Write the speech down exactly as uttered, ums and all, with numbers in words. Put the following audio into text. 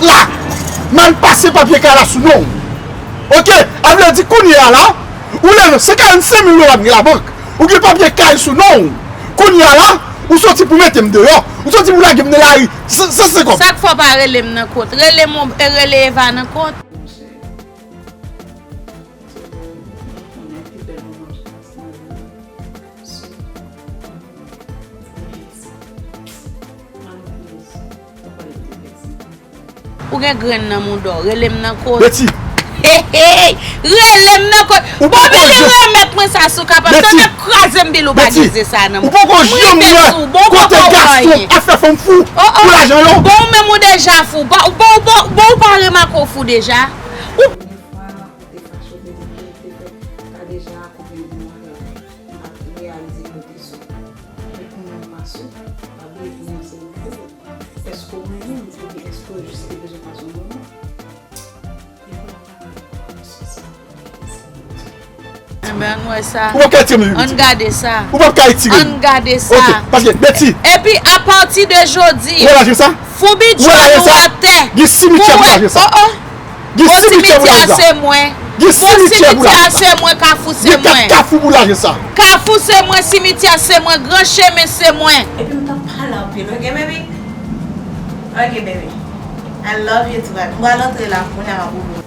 la, m al pase papye kay la sou non w. Oke, a vle di kounye a la, ou leve se karannsenk mil dola m gen labank, ou gen papye kay sou non w. Kounye a la, ou soti pou mete m deyò, ou soti pou lage m nan lari san, san senkant. Sa k fè w pa rele m nan kont? Rele m, rele Eva nan kont. Ou gen grenn nan mouda w, rele m nan kòt. Betty! Hey, hey! Rele m nan kòt. Ou poko janm. Billy, remèt mwen sa si w kapab. Betty! Tande, kraze m, Billy, ou pa gen ze sa nan mwen. Ou poko janm wè kote Gaston ap fè fanm fou pou lajan yo. Bon, ou menm ou deja fou. Bon, bon, bon, bon, ou pa remake w fou deja. Ou Premye fwa ou te fache, ou te di ke ou te fè Kadeja akonpanye w avè w. M pa t reyalize ke w te sou. Men kounye a m pa sou, pa bliye pou mwen se ou ki fè l. Èske w renmen m oubyen èske w jis te bezwen pase yon moman? Epi w ap pale avè m sou sa. Enben, ann wè sa. Ou p ap ka retire m. Ann gade sa. Ou p ap ka retire m. Ann gade sa. Oke, paske, Betty. Epi, apati de jodi, relase sa. Foubi djòl ou atè. Gen simityè pou lajan sa. Oh, oh. Gen simityè pou lajan sa. Bon, simityè a se mwen. Gen simityè pou lajan sa. Simityè a se mwen, kafou se mwen. Gen kat kafou pou lajan sa. Kafou se mwen, simityè se mwen, gran chemen se mwen. Epi m t ap pale anpil, oke, baby? Oke, baby. I love you too, baby. M pral antre la, kounye a m ap ouvri.